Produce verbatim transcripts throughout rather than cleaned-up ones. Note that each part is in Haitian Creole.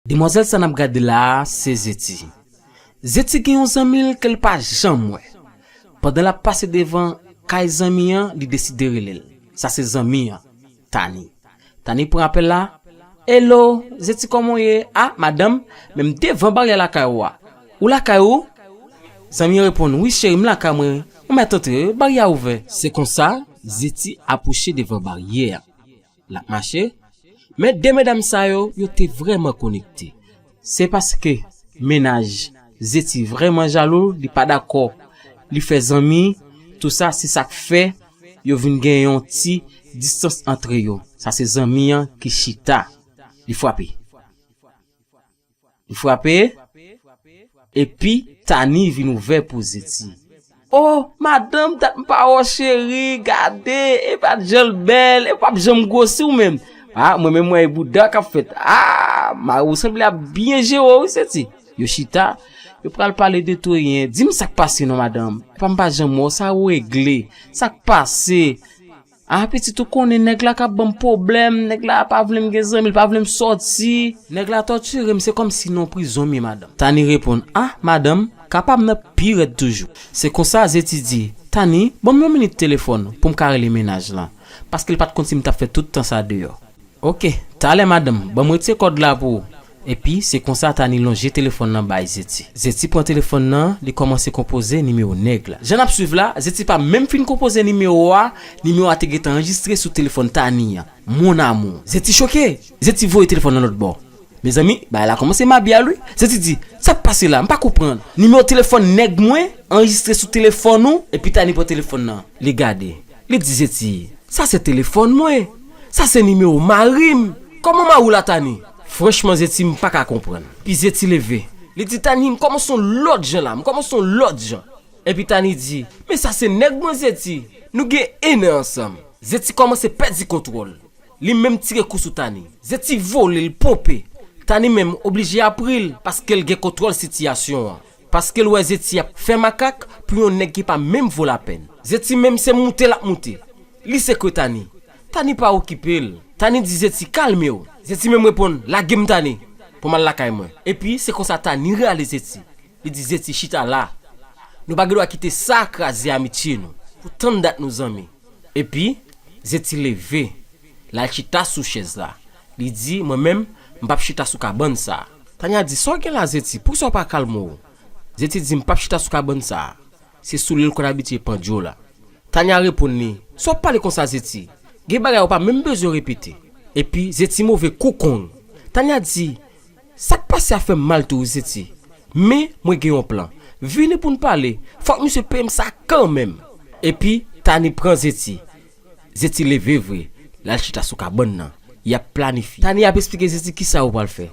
Demwazèl sa n ap gade la a, se Zeti. Zeti gen yon zanmi l ke l pa janm wè. Pandan l ap pase devan kay zanmi an, li deside rele l. Sa se zanmi an, Tani. Tani pran apèl la. "Hello, Zeti, kòman w ye? Ah, madanm, men m devan baryè lakay ou a. Ou lakay ou?" Zanmi an reponn, "Wi, cheri, m lakay mwen. Ou mèt antre, baryè a ouvè." Se konsa, Zeti apwoche devan baryè a. L ap mache. Men de medam sa yo, yo te vrèman konekte. Se paske mennaj Zeti vrèman jalou, li pa dakò li fè zanmi, tou sa, se sa k fè yo vin gen yon ti distans antre yo. Sa se zanmi an ki chita. Li frape. Li frape, epi Tani vin ouvè pou Zeti. "Oh, madanm, dat m pa wè w, cheri, gade, e pa jan l bèl, e p ap janm gwosi w menm. Ah, mwen menm, mwen, e bouda k ap fèt. Ah, mari w sanble ap byen jere w, wi, Zeti." Yo chita, yo pral pale de tou eyen. "Di m sa k pase non, madanm. E pa m pa janm wè w, sa regle. Sa k pase?" "Ah, pitit, ou konnen nèg la k ap ban m pwoblèm, nèg la pa vle m gen zanmi, l pa vle m sòti. Nèg la tòtire m, se kòmsi nan prizon m ye, madanm." Tani reponn, "Ah, madanm, kapab nan pi rèd toujou." Se konsa Zeti di, "Tani, ban m yon minit telefòn pou m ka rele mennaj lan, paske l pa t konn si m t ap fè tout tan sa deyò." "Oke, talè, madanm, ban m retire kòd la pou ou." Epi, se konsa Tani lonje telefòn nan bay Zeti. Zeti pran telefòn nan, li kòmanse konpoze nimewo nèg la. Jan n ap swiv la, Zeti pa menm fin konpoze nimewo a, nimewo a te gentan anrejistre sou telefòn Tani an. Mon amour. Zeti choke. Zeti voye telefòn nan lòt bò. Mezanmi, bagay la kòmanse mabye a, wi. Zeti di, "Sa k pase la? M pa konprann. Nimewo telefòn nèg mwen anrejistre sou telefòn ou?" Epi Tani pran telefòn nan. Li gade. Li di Zeti, "Sa se telefòn mwen. Sa se nimewo mari m. Kòman mari w la, Tani?" Franchman, Zeti, m pa ka konprann. Epi Zeti leve. Li di, "Tani, m kòmanse yon lòt jan la. M kòmanse yon lòt jan." Epi Tani di, "Men sa se nèg mwen, Zeti. Nou gen en an ansanm." Zeti kòmanse pèdi kontwòl. Li menm tire kou sou Tani. Zeti vole, l ponpe. Tani menm oblije ap ri l, paske l gen kontwòl sitiyasyon an. Paske l wè Zeti ap fè makak pou yon nèg ki pa menm vo lapèn. Zeti menm se moute l ap moute. Li sekwe Tani. Tani pa okipe l. Tani di Zeti, "Kalme w." Zeti menm reponn, "Lage m, Tani, pou m al lakay mwen." Epi se konsa Tani rale Zeti. Li di Zeti, "Chita la. Nou pa gen dwa kite sa kraze amitye nou. Pou tann dat nou zanmi." Epi, Zeti leve. L al chita sou chèz la. Li di, "Mwen menm, m p ap chita sou kabann sa a." Tani a di, "Sa w gen la, Zeti? Poukisa w pa kalme w?" Zeti di, "M p ap chita sou kabann sa a. Se sou li l konn abitye pandye w la." Tani a reponn li, "Sa w ap pale konsa, Zeti? Gen bagay ou pa menm bezwen repete." Epi, Zeti move kou kong. Tani a di, "Sa k pase a fè m mal tou wi, Zeti. Men mwen gen yon plan. Vini pou n pale. Fòk misye peye m sa kanmenm." Epi Tani pran Zeti. Zeti leve vre. L al chita sou kabann nan. Y ap planifye. Tani ap esplike Zeti kisa yo pral fè.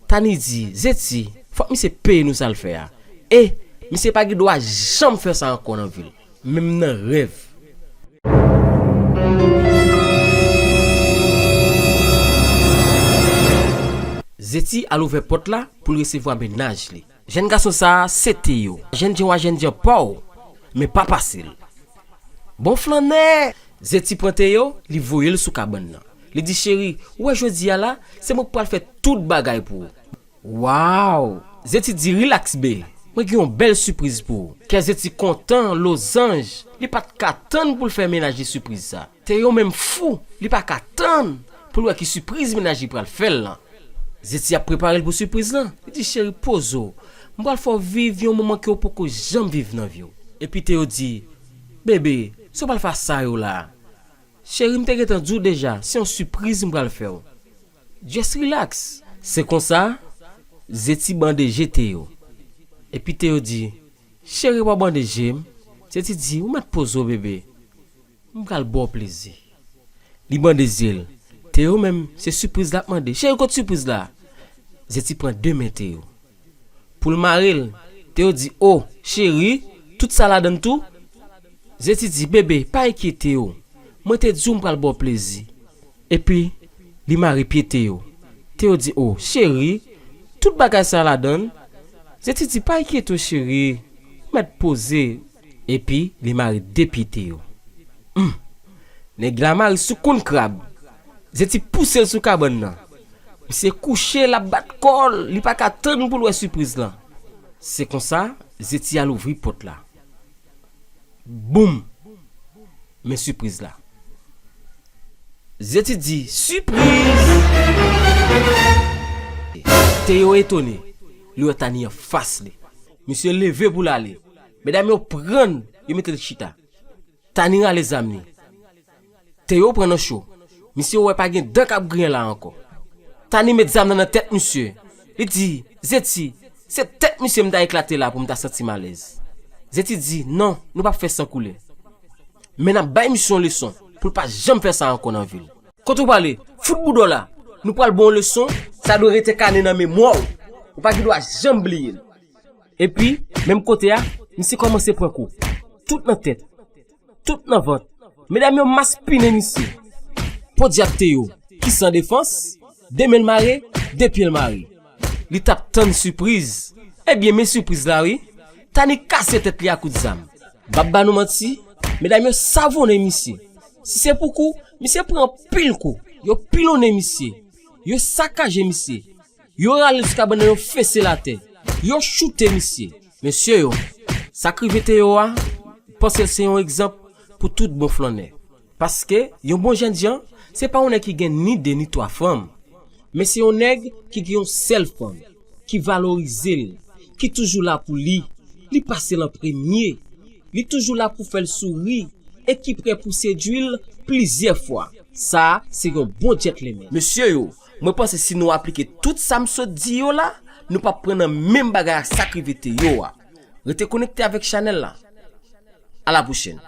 Tani di, "Zeti, fòk misye peye nou sa l fè a. E misye pa gen dwa janm fè sa ankò nan vi l. Menm nan rèv." Zeti al ouvè pòt la pou l resevwa mennaj li. Jèn gason sa a se Teyo. Jènjan w a jènjan pa w, men pa pase l. Bon flannè! Zeti pran Teyo, li voye l sou kabann nan. Li di, "Cheri, ou wè jodi a la, se mwen k pral fè tout bagay pou ou." Waw! Zeti di, "Rilaks, bee. Mwen gen yon bèl sipriz pou ou." Kè Zeti kontan, lozanj, li pa t ka tann pou l fè mennaj li sipriz sa. Teyo menm fou, li pa ka tann pou l wè ki sipriz mennaj li pral fè l lan. Zeti ap prepare l pou sipriz lan. Li di, "Cheri, poze w. M pral fè w viv yon moman ke w poko janm viv nan vi w." Epi Teyo di, "Bebe, sa w pral fè a sa yo la a? Cheri, m te gentan di w deja, se yon sipriz m pral fè w. Just relax." Se konsa, Zeti bande je Teyo. Epi Teyo di, "Cheri, pa w bande je m." Zeti di, "Ou mèt poze w, bebe. M pral ba w plezi." Li bande zye l. Teyo menm, se sipriz l ap mande. "Cheri, kot sipriz la?" Zeti pran de men Teyo. Pou l mare l, Teyo di, "O, cheri, tout sa ladann tou?" Zeti di, "Bebe, pa enkyete w. Mwen te di w m pral ba w plezi." Epi, li mare pye Teyo. Teyo di, "O, cheri, tout bagay sa ladann?" Zeti di, "Pa enkyete w, cheri. Ou mèt poze." Epi, li mare de pye Teyo. Hum! Nèg la mare sou koun krab. Zeti pouse l sou kabann nan. Misye kouche, l ap bat kò l, li pa ka tann pou l wè sipriz lan. Se konsa, Zeti al ouvri pòt la. Boum! Men sipriz la. Zeti di, "Sipriz!" Teyo etone, li wè Tani anfas li. Misye leve pou l ale. Medam yo pran l, yo mete l chita. Tani rale zam li. Teyo pran nan cho. Misye wè pa gen dan k ap griyen la ankò. Tani met zam nan nan tèt misye. Li di, "Zeti, se tèt misye m ta eklate la pou m ta santi m alèz." Zeti di, "Non, nou p ap fè san koule. Men n ap bay misye yon leson pou l pa janm fè sa ankò nan vi l." Kote w prale? Fout boudò la. Nou pral ba w yon leson, sa dwe rete kane nan memwa w. Ou pa gen dwa janm bliye l. Epi, menm kote a, misye kòmanse pran kou. Tout nan tèt. Tout nan vant. Medam yo maspinen misye. Podyab Teyo, ki san defans, de men l mare, de pye l mare. Li t ap tann sipriz. Ebyen, men sipriz la wi. Tani kase tèt li a kout zam. M p ap ba nou manti, medam yo savonnen misye. Si se pou kou, misye pran anpil kou. Yo pilonnen misye. Yo sakaje misye. Yo rale l sou kabann nan, yo fese l atè. Yo choute misye. Mesye yo, sa k rive Teyo a, m panse l se yon egzanp pou tout bon flannè. Paske, yon bon jènjan, se pa yon nèg ki gen ni de ni twa fanm. Men se yon nèg ki gen yon sèl fanm, ki valorize l, ki toujou la pou li. Li pase l an premye. Li toujou la pou fè l souri e ki prè pou sedui l plizyè fwa. Sa a, se yon bon gentleman. Mesye yo, mwen panse si nou aplike tout sa m sot di yo la, nou p ap pran nan menm bagay ak sa k rive Teyo a. Rete konekte avèk chanèl la. A la pwochèn.